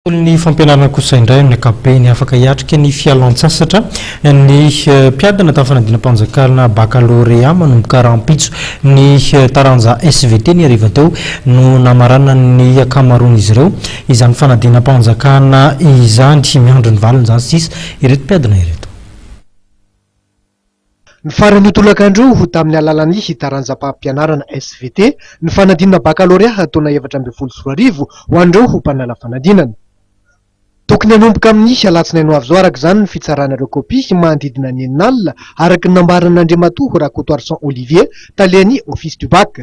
Tontolon'ny fampianarana kosa indray amin'ny ankapobeny, afaka hiatrika ny fialantsasatra ny mpiadina tamin'ny fanadinam-panjakana bakalorea manomboka rahampitso. Ny taranja SVT ny hariva teo no namaranan'ny ankamaroan'izy ireo izany fanadinam-panjakana izany. Miandry ny valiny izany sisa ireto mpiadina ireto. Ny faran'io tolakandro io, tamin'ny alalan'ny taranjam-pampianarana SVT, ny fanadinana bakalorea taona 2014 ho an'ireo mpanala fanadinana. Tokony hanomboka amin'ny alatsinainy ho avy izao araka izany ny fitsarana ireo kopia manodidina ny enina alina, araka ny nambaran'Andriamatoa Rakotoarison Olivier, talen'ny Office du Bac.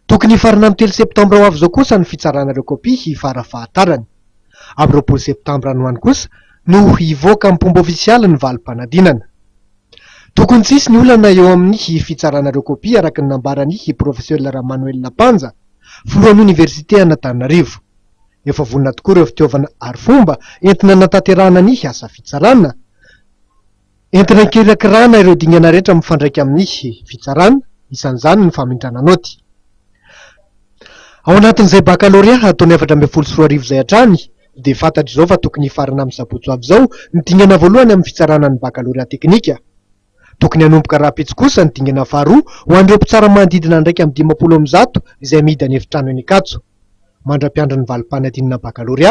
Tokony hifarana amin'ny 3 septambra ho avy izao kosa ny fitsarana ireo kopia fara-fahatarany. Amin'ny 20 septambra any ho any kosa no hivoaka amim-pomba ofisialy ny valim-panadinana. Tokony tsy hisy ny olana eo amin'ny fitsarana ireo kopia araka ny nambaran'i Professeur Ramanoelina Panja, filohan'ny oniversite an'Antananarivo. Efa vonona tokoa ireo fitaovana arifomba entina hanatanterahana ny asa fitsarana. Entina hikirakirana ireo dingana rehetra mifandraika amin'ny fitsarana, isan'izany ny famindrana naoty. Ao anatin'izay bakalorea taona 2014 izay hatrany dia fantatra izao fa tokony hifarana amin'ny sabotsy ho avy izao ny dingana voalohany amin'ny fitsarana ny bakalorea teknika. Tokony hanomboka rahampitso kosa ny dingana faharoa ho an'ireo mpitsara manodidina ny 151 izay mihidy an'efitrano eny Ankatso. Mandra-piandry ny valim-panadinana bakalorea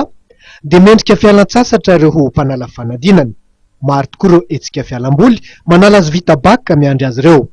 dia mendrika fialan-tsasatra ireo mpanala fanadinana. Maro tokoa ireo hetsika fialamboly manala azy vita bacc miandry azy ireo.